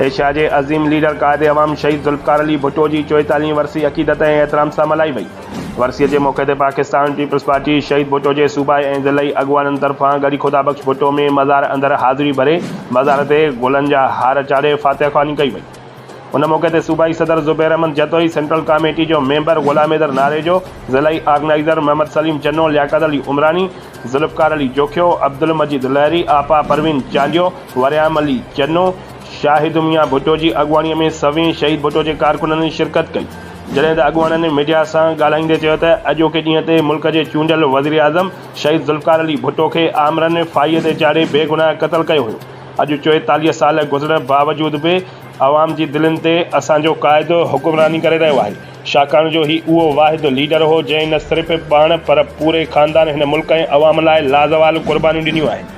Asia جي عظيم leader قائد عوام شهيد ذوالفقار علي ڀٽو جي چوئيتاليهين ورسي عقيدت ۽ احترام سان ملهائي وئي. ورسيء جي موقعي تي پاڪستان پيپلز پارٽي شهيد ڀٽو جي صوبائي ۽ ضلعي اڳواڻن طرفان ڳڙهي خدا بخش ڀٽو ۾ مزار اندر حاضري ڀري مزار تي گلن جا هار چاڙهي فاتحه خواني ڪئي وئي. ان موقعي تي صوبائي صدر زبير احمد جتوئي، سينٽرل ڪاميٽي جو ميمبر غلام حيدر ناريجو، ضلعي آرگنائيزر محمد سليم چنو، لياقت علي عمراڻي، ذوالفقار علي جوکيو، عبدالمجيد لهري، آپا پروين چانڊيو، وريام علي چنو، شاهد ميان ڀٽو جي اڳواڻي ۾ سوين شهيد ڀٽو جي ڪارڪنن شرڪت ڪئي. جڏهن ته اڳواڻن ميڊيا سان ڳالهائيندي چيو ته اڄوڪي ڏينهن تي ملڪ جي چونڊيل وزيراعظم شهيد ذوالفقار علي ڀٽو کي آمرن ڦاهي تي چاڙهي بيگناهه قتل ڪيو هيو. اڄ 44 سال گذرڻ باوجود به عوام جي دلين تي اسان جو قائد حڪمراني ڪري رهيو آهي. ڇاڪاڻ جو هي اهو واحد ليڊر هو جنهن نه صرف پاڻ پر پوري خاندان هن ملڪ ۽ عوام لاء لازوال قربانيون ڏنيون آهن.